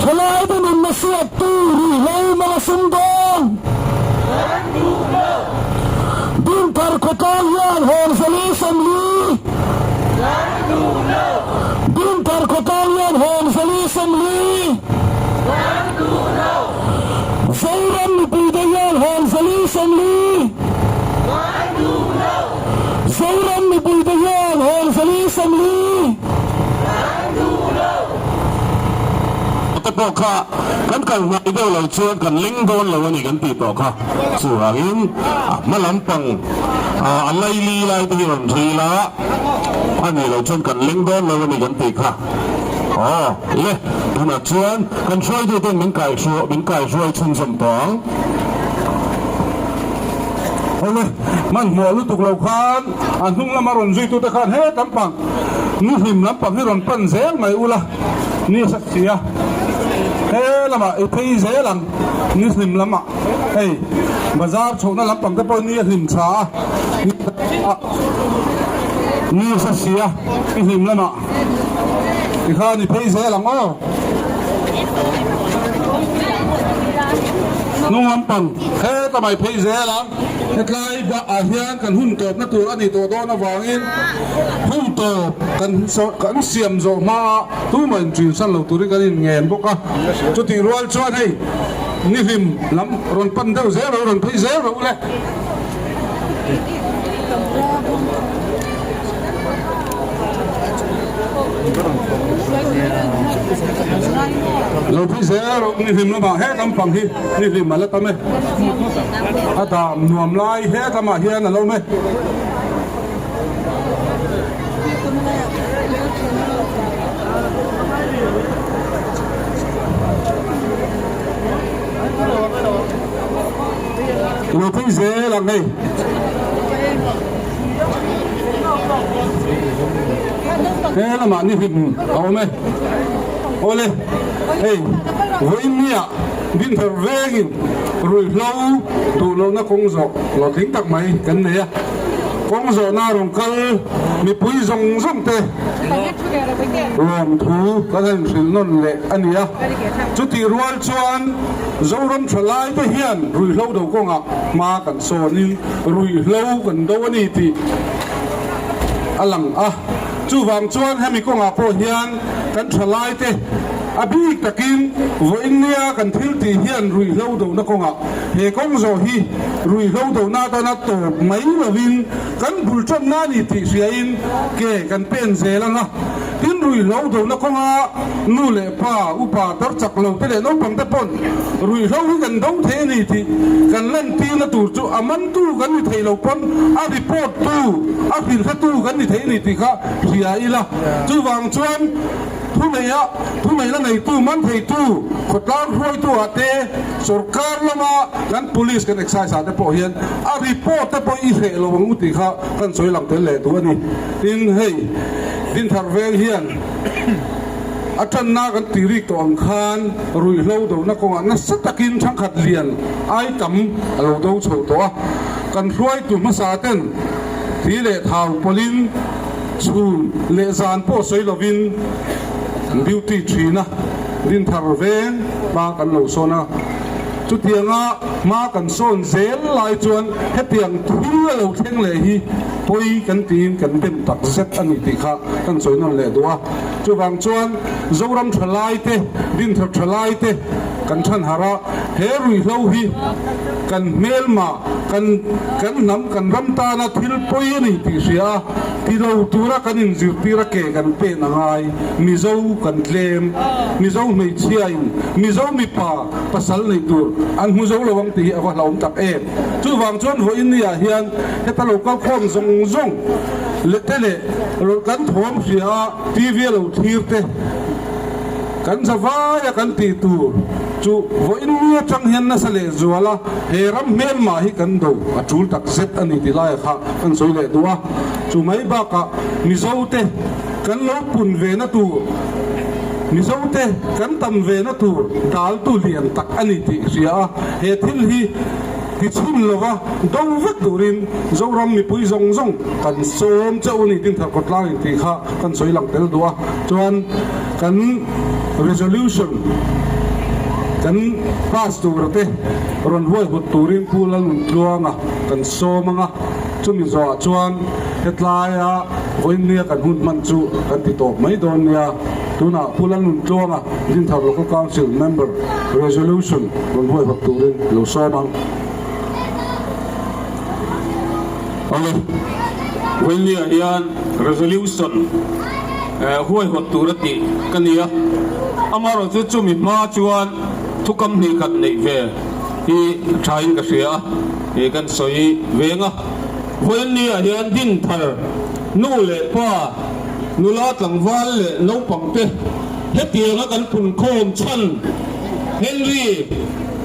Thalai te nunna suattu ruihhlo hmanga sumdawng. Dinthar khawtlang hian Hawngzali 40. Dinthar khawtlang hian Hawngzali 40. Zoram mipuite hian Hawngzali 40. Zoram mipuite hian Hawngzali 40. Te pawh kha kan kal hnai deuh lo chuan kan leng dawn lo a ni kan tih tawh kha. Chuvangin a hma lampang a laili lai te hi rawn ril a, a nih loh chuan kan leng dawn lo a ni kan tih kha. Aw le, tunah chuan kan hruaituten min kaihruai min kaihruai chhunzawm tawh ang. Awle, hmanhmawh lutuk lo khan a hnung lama rawn zuitute khan he lampang nuhlim lampang hi rawn pan zel mai ula ni a hre si a, he lamah i phei zel ang ni hlim lamah hei bazar chhohna lampang te pawh ni a hlim tha a ni a hre si a i hlim lamah tikhan i phei zel ang aw. Hnung lampang heta mai phei zel ang hetlai ah hian kan hun tawpna tur a ni tawh dawn avangin hun tawp kan kan siam zawh hma a tumah in ṭin san lo turin kan in ngen bawk a chutih rual chuan hei nihlim lam rawn pan deuh zel rawh rawn phei zel rawh u le. Lo phei zel rawh nihlim lamah he lampang hi nihlim a la tam e a dam nuam lai he lamah hian a lo awm e. Lo phei zel ang hei. He lamah ni hlim a awm e. Awle, hei vawiinniah dinthar vengin ruihhlo duh lohna kawng zawh hlawhtling tak mai kan nei a. Kawng zawhna rawn kal mipui zawng zawng te lawmthu kan han hrilh nawn leh a ni a. Chutih rual chuan Zoram tha lai te hian ruihhlo do kawngah hma kan sawnin ruihhlo kan do a ni tih a lang a. Chuvang chuan hemi kawngah pawh hian kan tha lai te. A bik takin vawiin nia kan thil tih hian ruihhlo dohna kawngah he kawng zawh hi ruihhlo dohna atana tawp mai lovin kan bul tanna a ni tih hriain ke kan pen zel ang a. Tin ruihhlo dohna kawnga nu leh pa, upa tar chak lo te leh naupang te pawn ruihhlo hi kan do thei a ni tih kan lantirna tur chu a mantu kan ni thei lo pawn a report tu, a hrilhretu kan ni thei a ni tih kha hria ila. Chuvang chuan thuneia thuneihna neitu, man theitu, khawtlang hruaitu ah te, sorkar lama kan police kan excise ah te pawh hian a report te pawh i hreh lo ang u tih kha kan sawi lang tel leh duh a ni. Tin hei Dinthar veng hian a tanna kan tih rik tawh ang khan ruihhlo dohna kawngah nasa takin thangkhat lian ai tam a lo do chho tawh a. Kan hruaitu hmasa ten thi leh thau pawlhin chhun leh zan pawh sawi lovin duty thin a, Dinthar veng hma kan lo sawn a. Chutianga hma kan sawn zel lai chuan hetiang thil a lo thleng leh hi pawi kan tiin kan dem tak zet a ni tih kha kan sawi nawn leh duh a. Chuvang chuan Zoram thalai te, Dinthar thalai te kan than harh a, he ruihhlo hi kan hmelma, kan kan hnam, kan ram tana thil pawi a ni tih hria a, ti lo tura kan inzirtir a ke kan pen a ngai. Mizo kan tlem, Mizo hmeichhiain Mizo mipa pasal nei tur an hmu zo lo ang tih hi a va hlauhawm tak em. Chuvang chuan vawiin ni ah hian heta lo kal khawm zawng zawng leh te leh kan thawm hria a TV a lo thlir te kan za vai a kan tih tur chu vawiin ni atang hian nasa leh zual a he ram hmelmah hi kan do a tul tak zet a ni tih laia kha kan sawi leh duh a. Chu mai bakah Mizo te kan lo pun ve na tur Mizo te kan tam ve na tur dal tu lian tak a ni tih hria a, he thil hi ti chhun lova do vek turin Zoram mipui zawng zawng kan sawm chauh a ni tin Tharkawtlang in tih kha kan sawi lang tel duh a, chuan kan resolution kan pass tura te rawn huaihawt turin Pu Lalnuntluanga kan sawm ang a, chumi zawhah chuan hetlaia vawinia kan hun hman chu kan ti tawp mai dawn nia. Tunah Pu Lalnuntluanga Dinthar Local Council Member Resolution rawn huaihawt turin lo sawm ang. Awle, vawinia hian Resolution huaihawt tur a tih ka ni a, amaherawhchu chumi hma chuan thukam hnih khat neih ve hi thain ka hria a, ih kan sawi veng a. Vawinia hian Dinthar nu leh pa, Nula tlangval leh naupangte hetianga kan punkhawm chhan Henry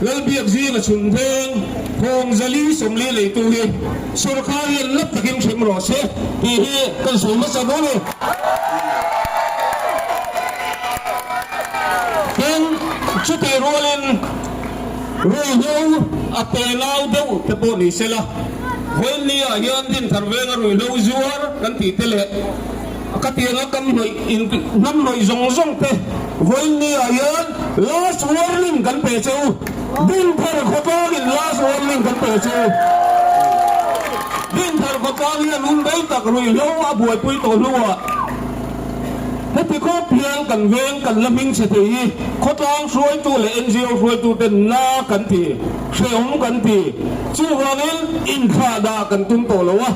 Lalbiakzinga chhun veng Hawngzali 40 leitu hi sorkar hian lap takin hrem rawh se tih hi kan sawi hmasa dawn a ni. Tin, chutih rualin ruihhlo a tenau deuh te pawh ni sela, Vawiinni-ah hian Dinthar venga ruihhlo zuar kan tih te leh ka tianga kam hnawih in hnam hnawih zawng zawng te Vawiinni-ah hian last warning kan pe che u. Dinthar khawtlangin last warning kan pe che u. Dinthar khawtlang hian hun rei tak ruihhlo a buaipui tawh hnuah heti khawp hian kan veng kan la hming chhe thei hi khawtlang hruaitu leh NGO hruaitu ten na kan ti. Hrehawm kan ti. Chuvangin inthlah dah kan tum tawh lo a,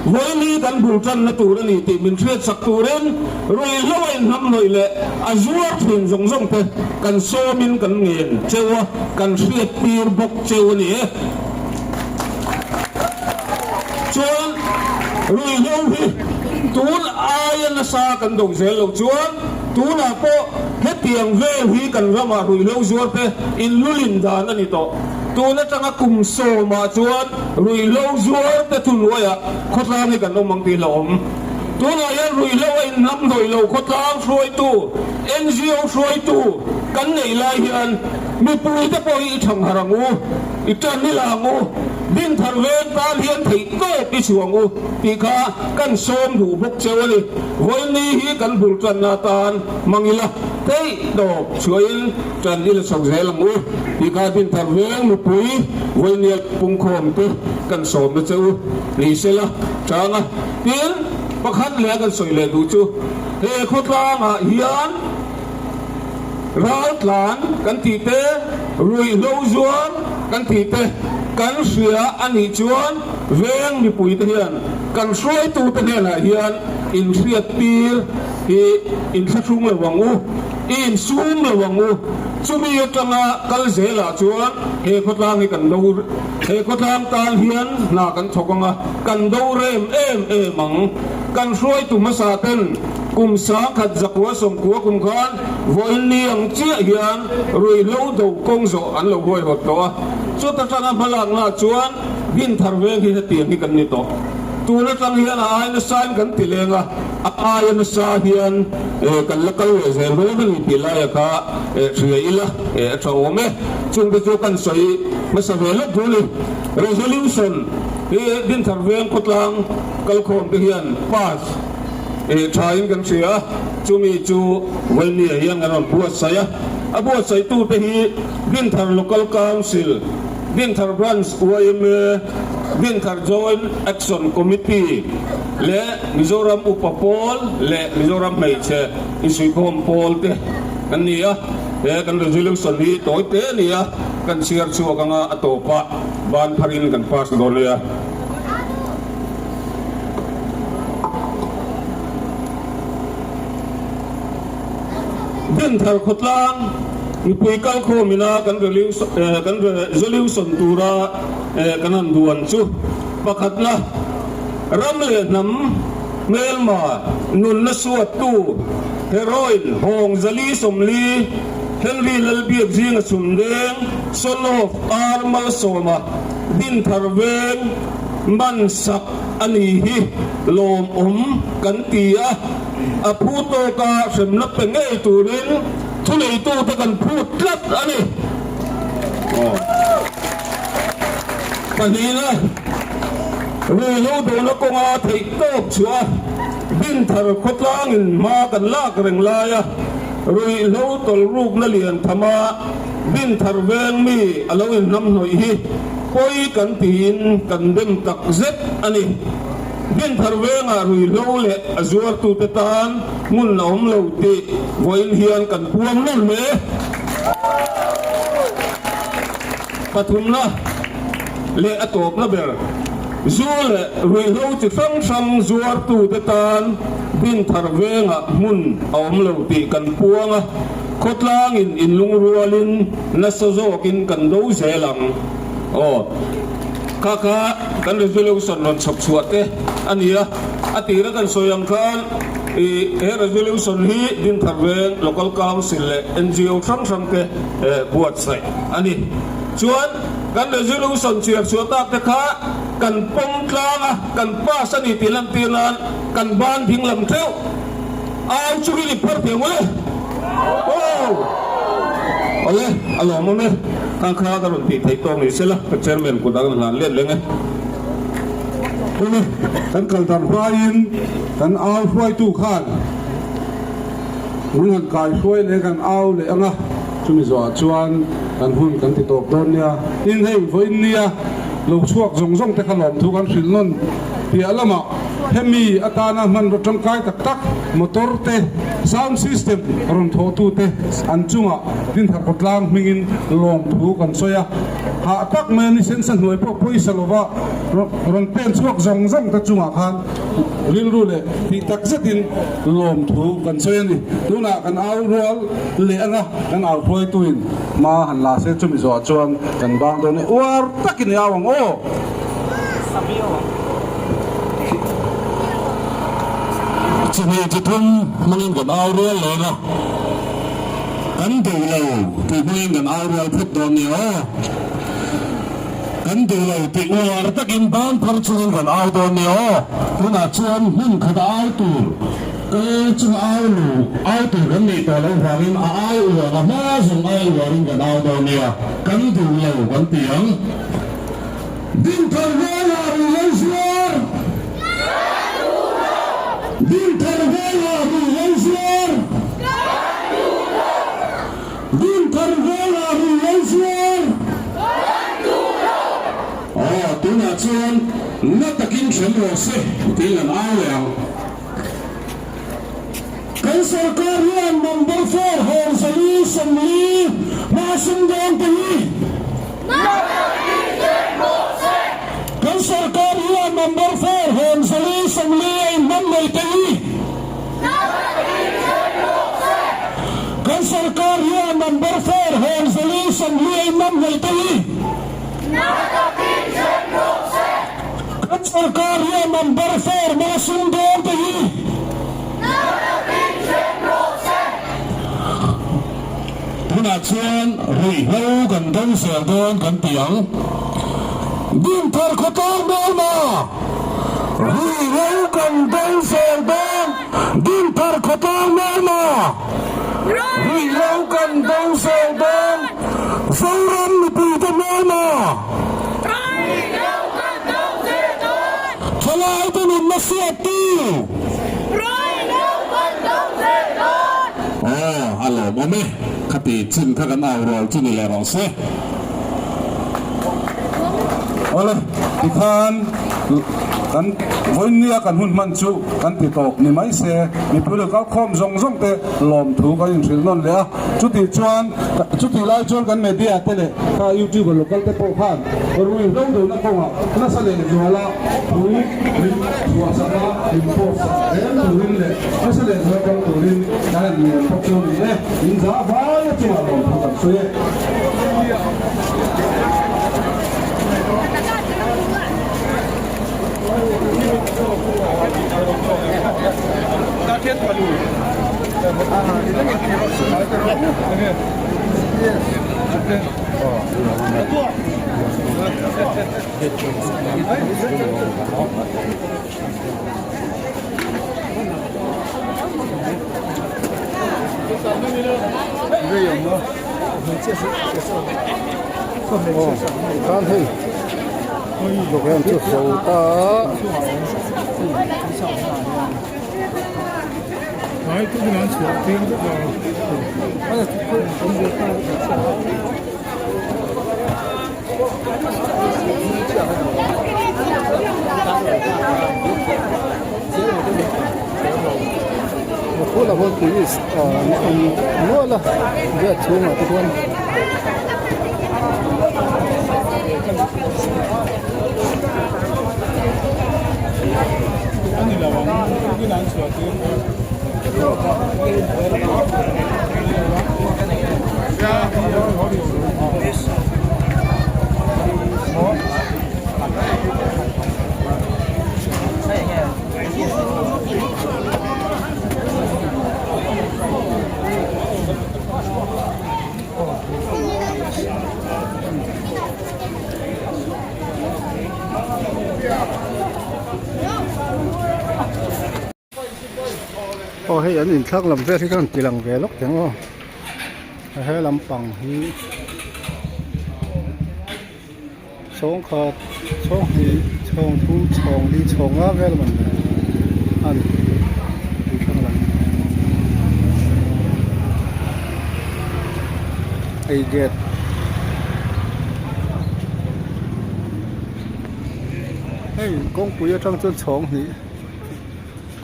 vawiin hi kan bul tanna tur a ni tih min hriatsak turin ruihhlo a inhnamhnawih leh a zuar thin zawng zawng te kan sawmin kan ngen cheu a, kan hriattir bawk cheu a ni e. Chuan ruihhlo hi tun aia nasa kan do zel loh chuan Tunah pawh hetiang vel hi kan ramah ruihhlo zuar te inlulin dan a ni tawh. Tun atanga kum sawmah chuan ruihhlo zuar te thuhnuaiah khawtlang hi kan awm ang tih hlauhawm. Tunah hian ruihhlo a inhnamhnawih lo khawtlang hruaitu, NGO hruaitu kan neih lai hian mipui te pawh hi i thangharh ang u, i tan i la ang u, Dinthar veng tan hian theih tawp i chhuah ang u tih kha kan sawm duh bawk cheu a ni. Vawiinni hi kan bul tanna atan hmang ila theih tawp chhuahin tan ila chho zel ang u tih kha Dinthar veng mipui vawiinnia pungkhawm te kan sawmna che u ni sela chang a. Tin, pakhat leh a kan sawi leh duh chu he khawtlangah hian. Raltlan kan tih te, ruihhlo zuar kan tih te kan hria a nih chuan veng mipuite hian kan hruaitute hnenah hian inhriattir hi inthlahrung lo ang u, i insum lo ang u. Chumi atanga kal zelah chuan he khawtlang hi kan do, he khawtlang tan hian hna kan thawk ang a, kan do rem em em ang. Kan hruaitu hmasa ten kum 10,000 zakua 90 kum khan vawiin ni ang chiah hian ruihhlo do kawng zawh an lo huaihawt tawh a. Chuta tanga hmalakna chuan Dinthar veng hi hetiang hi kan ni tawh. Tun atang hian a ai nasain kan ti leng a, a aia nasa hian kan la kal leh zel dawn a ni tih laia kha hria ila a tha awm e. Chungte chu kan sawi hmasa ve lawk duh a ni. Resolution hi Dinthar veng khawtlang Kalkhawm te hian pass tha in kan hria a, chumi chu Vawinia hian kan rawn buatsaih a. A buatsaihtu te hi Dinthar Local Council, Dinthar Branch yma, Dinthar Joint Action Committee leh Mizoram Upa Pawl leh Mizoram Hmeichhe Insuihkhawm Pawl te kan ni a. He kan resolution hi tawi te a ni a, kan chhiar chhuak anga a tawpah ban pharin kan pass dawn nia. Dinthar khawtlang mipui kalkhawm ina kan kan resolution tura kan han duan chu pakhatna ram leh hnam hmelma nunna suattu heroin hawng zali 40 Henry Lalbiak zinga chhumdeng son of R Malsawma Dinthar veng man sak a ni hi lawmawm kan ti a, a phu tawka hremna pe ngei turin thuneitute kan phut tlat a ni. Pahnihna, ruihhlo dona kawnga theih tawp chhuah a, Dinthar khawtlangin hma kan lak reng laia ruihhlo tawlhrukna lian thama Dinthar veng mi a lo inhnamhnawih hi pawi kan tiin kan dem tak zet a ni. Dinthar vengah ruihhlo leh a zuartute tan hmun a awm lo tih vawiin hian kan puang nawn hle. Pathumna leh a tawpna ber, zu leh ruihhlo chi hrang hrang zuartute tan Dinthar vengah hmun a awm lo tih kan puang a. Khawtlangin inlungrualin nasa zawkin kan do zel ang. Aw, kha kha kan resolution rawn chhawp chhuah te a ni a. A tira kan sawi ang khan i he resolution hi Dinthar Veng Local Council leh NGO hrang hrang te buatsaih a ni. Chuan kan resolution chhiar chhuah tak te kha kan pawm tlang a, kan pass a ni tih lantir nan kan ban ding lam theuh. Au chungin i phar thei ngawih e. Aw! Awle, a lawmawm e. Kha kha ka rawn tih theih tawk ni sela, ka chairman kut a kan hlan let leng e. Awle, kan kal darh hmain kan au hruaitu khan min han kai hruai leh kan au leh ang a, chumi zawhah chuan kan hun kan ti tawp dawn nia. Tin, hei vawiin nia lo chhuak zawng zawng te kha lawmthu kan hrilh nawn piah lamah hemi atana hmanraw tangkai tak tak motor te, sound system rawn thawhtute an chungah Dinthar khawtlang hmingin lawmthu kan sawi a. Hah tak mai a ni sensa hnuai pawh pawisa lova rawn pen chhuak zawng zawng te chungah khan rilru leh tih tak zetin lawmthu kan sawi a ni. Tunah kan au rual leh anga kan au hruaituin hma han la se chumi zawhah chuan kan bang dawn e. Uar takin i au ang aw! Chumi chi thum hmangin kan au rual leng a, kan duh lo tih hmangin kan au rual phut dawn nia aw. Kan duh lo tih uar takin ban phar chungin kan au dawn nia aw. Tunah chuan hmun khat a au tur kal chunga au lu au tur kan nih tawh loh vangin a au uar a hma zawng ai uarin kan au dawn nia, kan duh lo kan ti ang. Dinthar velah ruihhlo zuar! Dinthar velah ruihhlo zuar! Dinthar velah ruihhlo zuar! Aw, tunah chuan na takin hrem rawh se tiin an au leh ang. Kan. Kan sorkar hian number four Hawngzali 40 hma sumdawng te hi Kan sorkar hian number four Hawngzali 40 a inhman mai te hi Kan sorkar hian number four Hawngzali 40 a inhman mai te hi Kan sorkar hian number four hma sumdawng te hi Tunah chuan ruihhlo kan do zel dawn kan ti ang. Dinthar khawtlang dawn a, ruihhlo kan do zel dawn. Dinthar khawtlang dawn a, ruihhlo kan do zel dawn. Zoram mipuite hmel a. Thalaite nunna hriattu. Aw, a lawmawm e. Khati chin kha kan au rual chu ni leh rawh se. Awle, tikhan kan vawinia kan hun hman chu kan ti tawp ni mai se, mipui lo kalkhawm zawng zawng te lawmthu kan inhrilh nawn leh a. Chuti chuan, chutih lai chuan kan media te leh kha youtuber local te pawh khan ruihhlo dona kawngah nasa leh zuala thu min chhuahsak a, min post sak zel turin leh nasa leh zual kal turin kan han ngen bawk chu a ni e. Min zah vai a chungah lawmthu kan sawi e. Khan hei program chu zo ta Khulah khuan police an awm nual a gate chhungah te khuan. Aw hei an inthlak lam vel hi ka rawn ti lang ve lawk teng aw he lampang hi chhawng khat chhawng hnih chhawng thum chhawng li chhawng nga vel a man le a ni inthlak lam hei gate hei kawngpui atang chuan chhawng hnih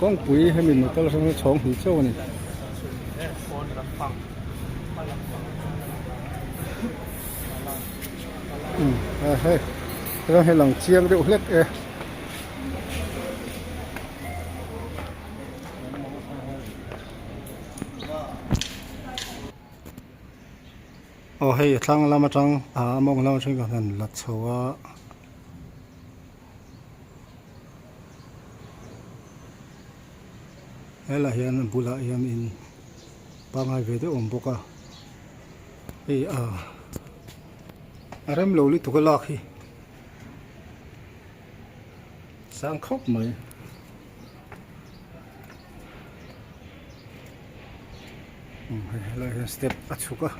kawngpui hemi motor atang chuan chhawng hnih chauh a ni. Umm hei ram hi lang chiang deuh hlek e. Aw hei a thlang lam atang ah a mawng lam atang kan han la chho a. Helaiah hian a bulah hian in pangngai ve deuh a awm bawk a hei ah a rem lo lutuk a lak hi sang khawp mai. Hei helaiah hian step a chhuk a.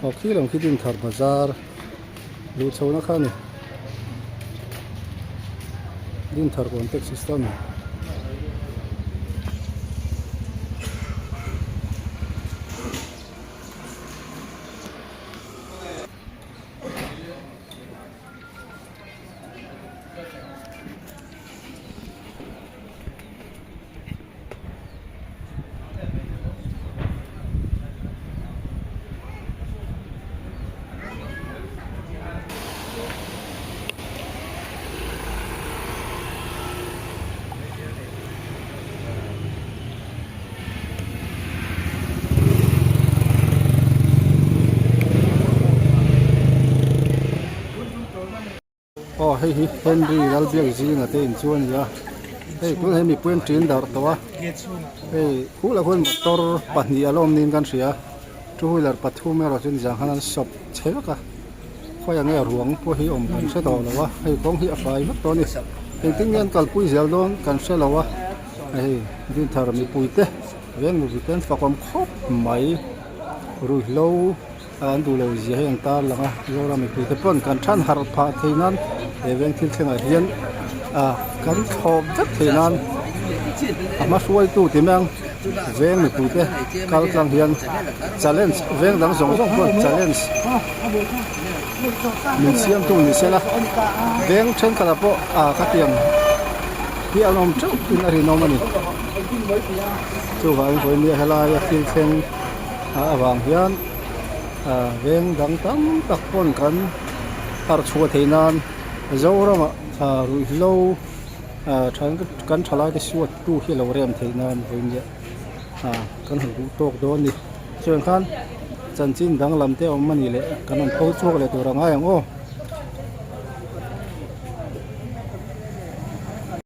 Aw khi lam khi Dinthar bazar luh chhohna kha a ni. Dinthar contact system. Aw hei hi Henry Lalbiak zinga te in chu a ni a hei tunah hian mipui an ṭin darh tawh a hei khulah khuan motor pahnih a la awm niin kan hria two wheeler pathum erawh chuan zan khan an sawp chhe vek a khawiah nge ruang pawh hi awm kan hre tawh lo a hei kawng hi a fai vek tawh a ni engtin nge an kalpui zel dawn kan hre lo a hei Dinthar mipui te veng mipui te an fakawm khawp mai ruihhlo. An duh lo zia hi an tar lang a, Zoram mipui te pawn kan than harh phah thei nan he veng thil thlengah hian ah kan thlawp vek thei nan a hma hruaitu ti mai ang veng mipui te kal tlang hian challenge veng dang zawng zawng pawh challenge min siamtu ni sela veng thenkhatah pawh ah khatiang hi an awm teuh in a rinawm a ni chuvangin vawinia helaia thil thleng. Avang hian veng dang tam tak pawn kan harh chhuah theih nan Zoramah ruihhlo kan thalai te suat tu hi a lo rem theih nan vawiin kan han duh tawk dawn a ni. Chuan khan chanchin danglam te a awm a nih leh kan rawn pho chhuak leh tur a ngai ang aw.